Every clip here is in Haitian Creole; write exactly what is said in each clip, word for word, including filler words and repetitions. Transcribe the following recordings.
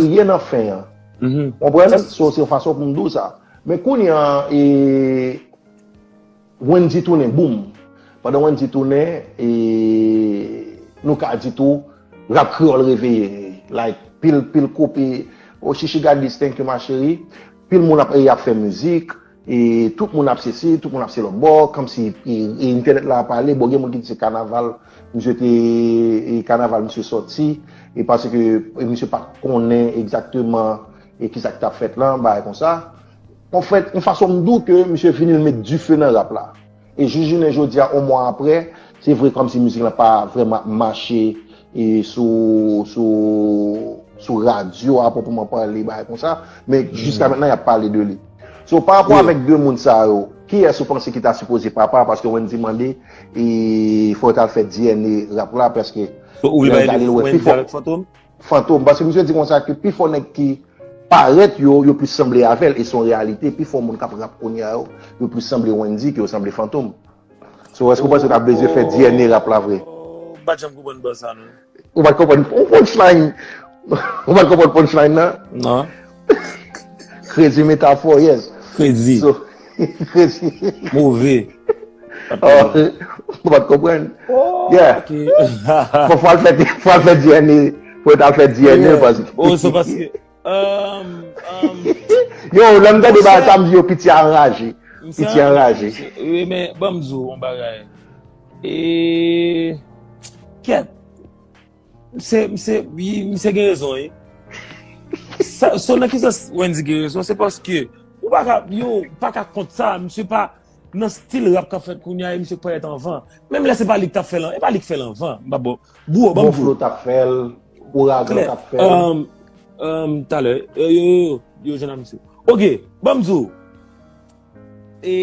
serye nan fen an. Ou konprann? So, se yon fason pou m di w sa. Men kounye a, e, Wendy tounen, boum. Pandan Wendy tounen, e, nou ka di tou, rap kreyòl reveye. Like, pil, pil koup, e, oh, Chichi got this, thank you, ma chérie. Pil moun ap, e, ap fè mizik, e tout moun ap sesi, tout moun ap se lòt bò, kòmsi, e, e, entènèt la ap pale, bon, gen moun ki di se kanaval, misye te, e, kanaval misye sòti, e paske, e, misye pa t konnen egzakteman, e, kisa ki t ap fèt lan, bagay konsa. Anfèt, yon fason m di w ke misye vini l met dife nan rap la. E jis jounen jodi a, yon mwa apre, se vre kòmsi mizik lan pa vrèman ap mache e sou, sou, sou radyo a pwòpman pale, bagay konsa, men jiska mentnan, y ap pale de li. So, pa rapò avèk de moun sa yo, kiyès ou panse ki ta sipoze papa? Paske Wendy mande, e fò yo t al fè D N A rap la, paske lè l gade l wè pi fò. Fantom, paske misye di konsa ke pi fò nèg ki parèt yo, yo plis sanble avè l, e se yon reyalite, pi fò moun k ap rap kounye a yo, yo plis sanble Wendy ke yo sanble Fantom. So, èske w panse yo ta bezwen fè D N A rap la vre? M pa t janm konprann bò sa, non. Ou pa t konprann yon punchline? Ou pa t konprann punchline nan? Non. Crazy metaphor, yes. Crazy. So, crazy. Move. Oh, ou pa t konprann? Yeah. Bon, fò al fè, fò al fè D N A, fò yo ta fè D N A, paske oh, so paske, um, um, yo, lè m tande bagay sa, m di yo, piti anraje. Piti anraje. Wi, men, ban m di w yon bagay. E, kèt. Misye, misye, wi, misye gen rezon, wi. Sa, so, nan ki sans Wendy gen rezon? Se paske ou pa ka, yo, ou pa ka kont sa, misye pa nan stil rap k ap fèt kounye a, e misye k parèt anvan. Menm lè se pa li k t ap fè l, e pa li k fè l anvan. M pa bon. Bro, ban m di w. Bon Flo t ap fè l, Ouragan t ap fè l. Um, um, talè, yo, yo, yo, yo jwenn ak misye. Ok, ban m di w. E,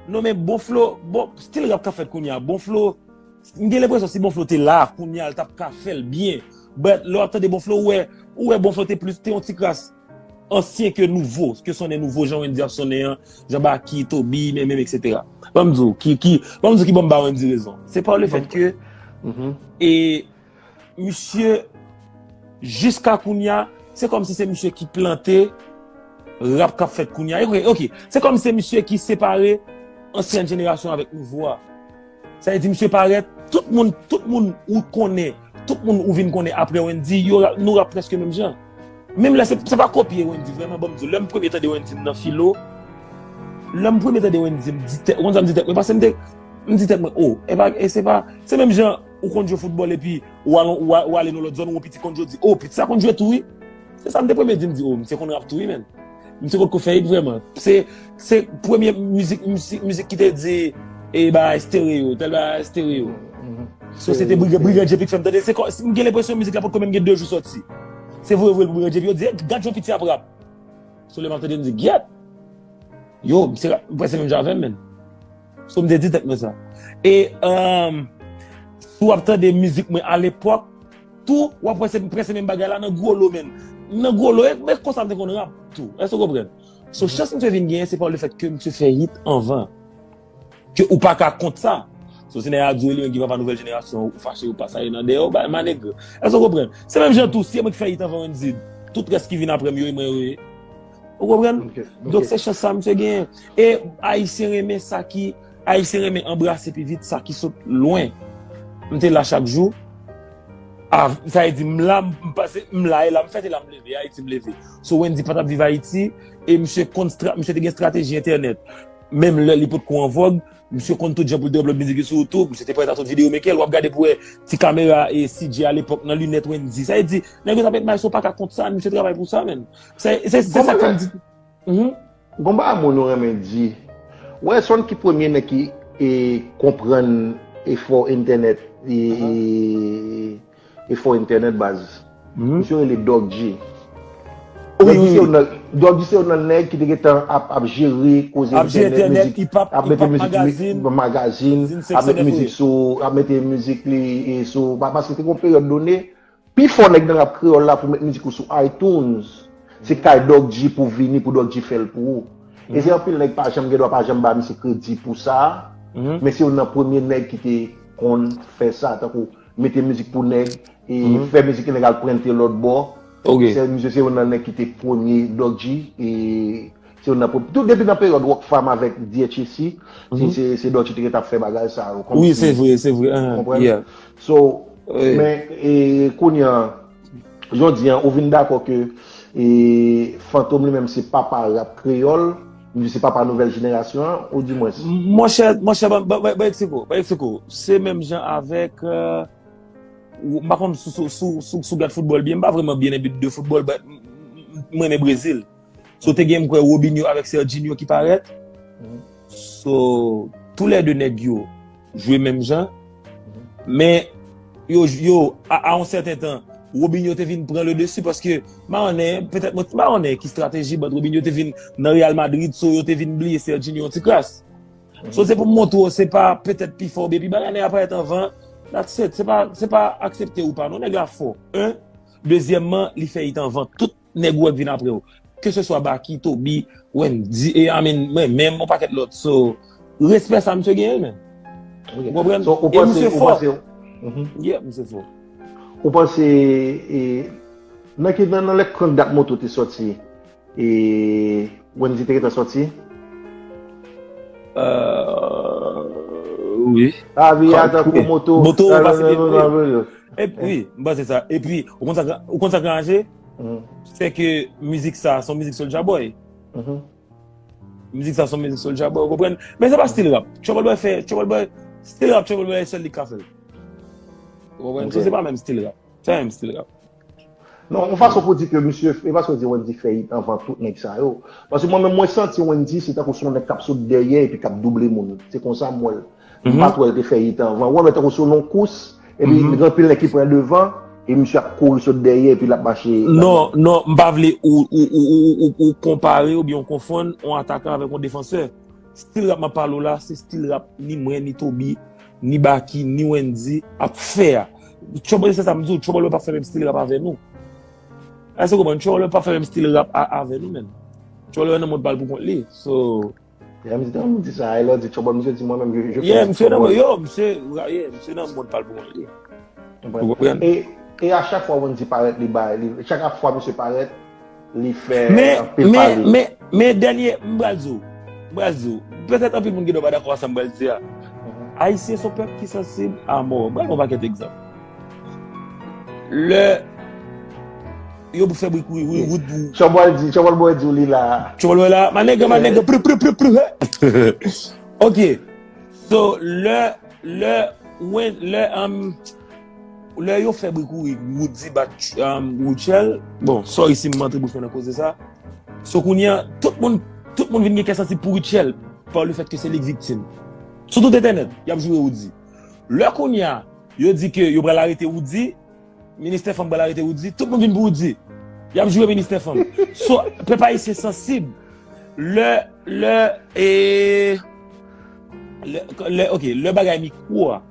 non, men Bon Flo, bon, stil rap k ap fèt kounye a, Bon Flo, m gen lenpresyon si Bon Flo te la, kounye a, l t ap ka fè l byen. But, lè w ap tande Bon Flo, ou wè, ou wè Bon Flo te plis, te yon ti kras ansyen ke nouvo, ke sonnen nouvo, jan Wendy ap sonnen an, jan Baky, Toby, men, men, etsetera. Ban m di w, ki, ki, ban m di w ki ban m ba Wendy rezon. Se pa le fèt ke, e, misye, jiska kounye a, se kòmsi se misye ki plante rap k ap fèt kounye a. Ok, ok. Se kòmsi se misye ki separe ansyen jenerasyon avèk nouvo a. Sa vle di, misye parèt, tout moun, tout moun ou konnen, tout moun ou vin konnen apre Wendy, yo ra-, nou rap prèske menm jan. Menm lè se, se pa kopye Wendy, vrèman, ban m di w, lè m premye tande Wendy m nan filo, lè m premye tande Wendy, m di tèt, ou konn sa m di tèt mwen, paske m te, m di tèt mwen, oh, e pa, e se pa, se menm jan ou konn jwe foutbòl epi ou al, ou a-, ou ale nan lòt zòn, ou wè yon piti konn jwe, ou di, oh, piti sa konn jwe tou, wi. Se sa m te premye di, m di, oh, misye konn rap tou, wi, menn. Misye potko fè hit vrèman. Se, se premye mizik, mizik, mizik ki te di, e, bagay stereo, tèl bagay stereo. So, se te Brigan, Brigan J P k fè m tande. Se kò, m gen lenpresyon mizik la potko menm gen de jou sòti. Se voye, voye l pou Brigan J P, yo di, "Hey, gad jan piti ap rap." So, lè m ap tande, m di, "Gyèt!" Yo, misye rap, m prèske menm jan avè m, menn. So, m te di tèt mwen sa. E, um, si w ap tande mizik mwen alepòk, tou, w ap wè se prèske menm bagay la nan Gwo Lo, menn. Nan Gwo Lo, e, men konsa m te konn rap tou. Èske w konprann? So, chans misye vin genyen, se pa le fèt ke misye fè hit anvan. Ke ou pa ka kont sa. So, si nèg la di w li menm ki papa nouvèl jenerasyon, ou fache, ou pa sa ye nan dèyè w, bay ma nèg. Èske w konprann? Se menm jan tou, si e mwen ki fè hit anvan Wendy, tout rès ki vin apre m yo, e mwen yo ye. Ou konprann? Donk, se chans sa misye genyen. E Ayisyen renmen sa ki, Ayisyen renmen anbrase pi vit sa ki sot lwen. M te la chak jou. A, sa vle di, m la, m pase, m la, e la m fèt, e la m leve, e Ayiti m leve. So, Wendy pa t ap viv Ayiti, e misye konn stra-, misye te gen estrateji entènèt. Menm lè li potko an vòg, misye konn tout jan pou l devlòp mizik li sou YouTube, misye te parèt ak tout videyo maker l, w ap gade pou wè ti kamera e C J alepòk nan linèt Wendy. Sa vle di, nèg yo t ap met may, so w pa ka kont sa, misye travay pou sa, menn. Se, se, se sa k fè m di. Gon bagay moun yo renmen di. Ou wè, se youn ki premye nèg ki, e, konprann efò entènèt, e, e, efò entènèt, baz. Misye rele Doc G. Doc G se youn nan, Doc G se youn nan nèg ki te gentan ap, ap jere koze entènèt, mizik, ap mete mizik, magazin, ap mete mizik sou, ap mete mizik li, e, sou, pa-, paske te gon peryòd done, pi fò nèg nan rap kreyòl la pou met mizik ou sou iTunes, se kay Doc G pou vini, pou Doc G fè l pou ou. E se anpil nèg pa janm gen dwa pa janm ba misye kredi pou sa, men se youn nan premye nèg ki te konn fè sa, tankou mete mizik pou nèg, e fè mizik nèg al prente lòt bò, Ok. Se, misye se youn nan nèg ki te premye Dodgy, e se youn nan premye, tout depi nan peryòd Rockfam avèk D H A C, se, se, se Dodgy te gentan ap fè bagay sa yo, kòmsi. Wi, se vre, se vre. Ou konprann? Yeah. So, men, e, kounye a, jodi a, ou vin dakò ke, e, Fantom li menm se papa rap kreyòl, li se papa nouvèl jenerasyon an, ou di mwens? Monchè, monchè, ban, ban, ban, ban eksplike w, ban eksplike w. Se menm jan avèk, euh, ou, m pa konn si, si, si, si, si w gad foutbòl byen, m pa vrèman byen nan bit de foutbòl, but m, m, m, m renmen Brezil. So, te gen, m kwè, Robinho avèk Serginho ki parèt. So, toulède nèg yo jwe menm jan. Men, yo, yo, a, a yon sèten tan, Robinho te vin pran le dessus paske, m pa konnen, petèt mwen, m pa konnen ki estrateji, but Robinho te vin nan Real Madrid, so yo te vin bliye Serginho yon ti kras. So, se pou m montre w, se pa petèt pi fò oubyen pi bagay, nèg la parèt anvan, that's it. Se pa, se pa aksepte ou pa, non, nèg la fò. En, dezyèmman, li fè it anvan tout nèg ou wè k vin apre w. Ke se swa Baky, Toby, Wendy, e, I mean, mwen menm, yon pakèt lòt. So, respè sa misye genyen, men. Ou konprann? So, ou panse, ou panse, yeah, misye fò. Ou panse, e, nan ki, nan, nan lè Krank Dat Moto te sòti, e, Wendy te gentan sòti? Euh, wi. Lavi a tankou moto. Moto, ou pase byen, wi. E, wi, m panse sa. Epi, ou konn sa, ou konn sa k ranje? Se ke mizik sa, se yon mizik Soulja Boy. Mizik sa, se yon mizik Soulja Boy, ou konprann? Men se pa stil rap. Trouble Boy fè, Trouble Boy, stil rap, Trouble Boy sèl li ka fè l. Ou konprann? So, se pa menm stil rap. Se pa menm stil rap. Non, yon fason pou di ke misye, e paske w di Wendy fè it anvan tout nèg sa yo. Paske mwen menm, mwen santi Wendy se tankou se yon nèg k ap sot dèyè epi k ap double moun. Se konsa m wè l. M pa t wè l te fè it anvan. Ou wè, men tankou se yon kous, epi gen anpil nèg ki pran devan, e misye ap kouri sot dèyè, epi l ap mache. Non, non, m pa vle ou, ou, ou, ou, ou, ou konpare oubyen ou konfonn yon atakan avèk yon defansè. Stil rap m ap pale w la, se stil rap ni mwen, ni Toby, ni Baky, ni Wendy ap fè a. Trouble, se sa m di w, Trouble Boy p ap fè menm stil rap avè nou. Èske w konprann? Trouble Boy p ap fè menm stil rap a, avè nou, menm. Trouble Boy nan mond pa l pou kont li. So, yeah, misye te konn di sa, e lè w di Trouble, misye di mwen menm, je, je fais du Trouble. Yeah, misye nan, yo, misye, yeah, misye nan mond pa l pou kont li. Ou konprann? E, e a chak fwa Wendy parèt, li bay, li, chak fwa misye parèt, li fè anpil pale. Men, men, men dènye, m pral di w, m pral di w, petèt anpil moun gen dwa pa dakò a sa m pral di a. Ayisyen se yon pèp ki sansib a mò. M pral ba w yon pakèt egzanp. Lè yo pou fè bri kouri, wi, wout pou. Trouble di, Trouble Boy di w li la. Trouble Boy la, my nigga, my nigga, pru, pru, pru, pru, he. Ok. So, lè, lè, when, lè, um, lè yo fè bri kouri, Roody bat, um, Rutshelle. Bon, sorry si m antre bouch mwen nan koze sa. So, kounye a, tout moun, tout moun vin gen kè sansib pou Rutshelle, pa le fèt ke se li k viktim. Sou tout entènèt, y ap joure Roody. Lè kounye a, yo di ke yo pral arete Roody, Ministè Fanm pral arete Roody, tout moun vin pou Roody. Y ap joure Ministè Fanm. So, pèp ayisyen sansib. Lè, lè, e, lè, lè, ok, lè bagay mikwo a.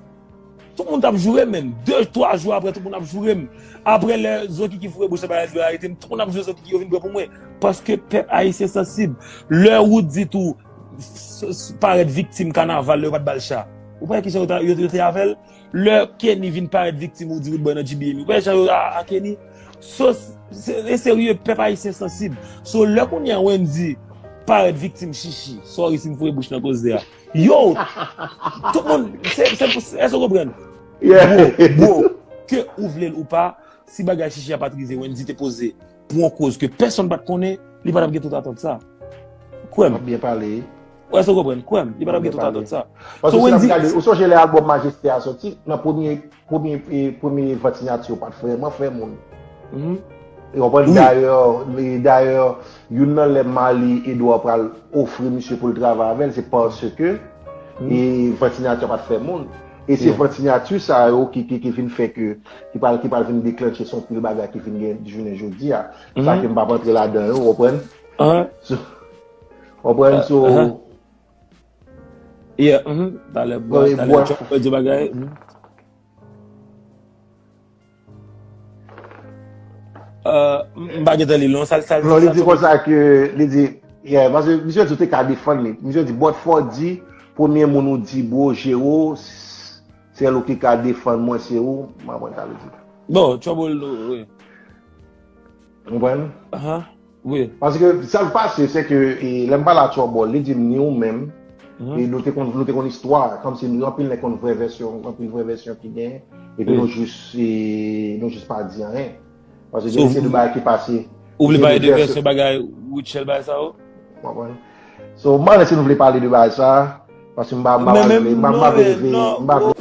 Tout moun t ap joure m, menm. De, twa jou apre, tout moun ap joure m. Apre lè Zokiki foure bouch nan bagay, yo arete m, tout moun ap joure Zokiki, yo vin pran pou mwen. Paske pèp ayisyen sansib. Lè Roody tou s-, s-, parèt viktim kanaval, lè yo pa t ba l cha. Ou pa wè kijan yo ta, yo, yo te avè l? Lè Kenny vin parèt viktim, ou di Roodboy nan G B M, ou wè jan yo a, a Kenny? So, se, e serye, pèp ayisyen sansib. So, lè kounye a Wendy parèt viktim Chichi, sorry si m foure bouch nan koze a. Yo! Tout moun, se, se, se, èske w konprann? Bro, bro, ke ou vle l ou pa, si bagay Chichi a pa t rive, Wendy te poze pou yon koz ke pèsonn pa t konnen, li pa t ap gen tout atant sa. Kwè m. W ap byen pale. Ou èske w konprann? Kwè m, li pa t ap gen tout atant sa. Paske si n ap gade, ou sonje lè albòm Majeste a soti, nan premye, premye, e, premye vant sinyati yo pa t vrèman fè moun. E w konprann? Dayè, e dayè, youn nan lè Marly Edouard pral ofri misye pou l travay avè l, se paske e vant sinyati a pa t fè moun. E se vant sinyati sa yo ki, ki, ki vin fè ke, ki pral, ki pral vin deklantche se yon pil bagay ki vin gen jounen jodi a. Sa ke m p ap antre ladan yo, w konprann? So, w konprann? So, yeah, talè, talè, Chòp di bagay. Euh, m, m pa gentan li l non, sa l, sa l, non, li di konsa ke, li di, yeah, paske misye di w te ka defann li. Misye di, but Fordy, premye moun ou di, bro, jere w, s-, sèl ou ki ka defann mwen, se ou, m pa konn sa l di. Bon, Trouble, wi. Ou konprann? Aha. Wi. Paske sa k pase, se ke e, lè m pale a Trouble, li di m ni ou menm, Mhm. e nou te konn nou te konn istwa, kòmsi nou anpil nèg konn vrè vèsyon, anpil vrè vèsyon ki gen, epi Wi. nou jis e, nou jis pa di anyen. Paske So, gen se de bagay ki pase. Ou vle Se pale de de vèsyon. Vèsyon bagay Rutshelle bay sa ou? Ou konprann? So, m pa si nou vle pale de bagay sa, paske m pa m pa Men vle, menm m pa m non, pa vle men leve, non, m pa vle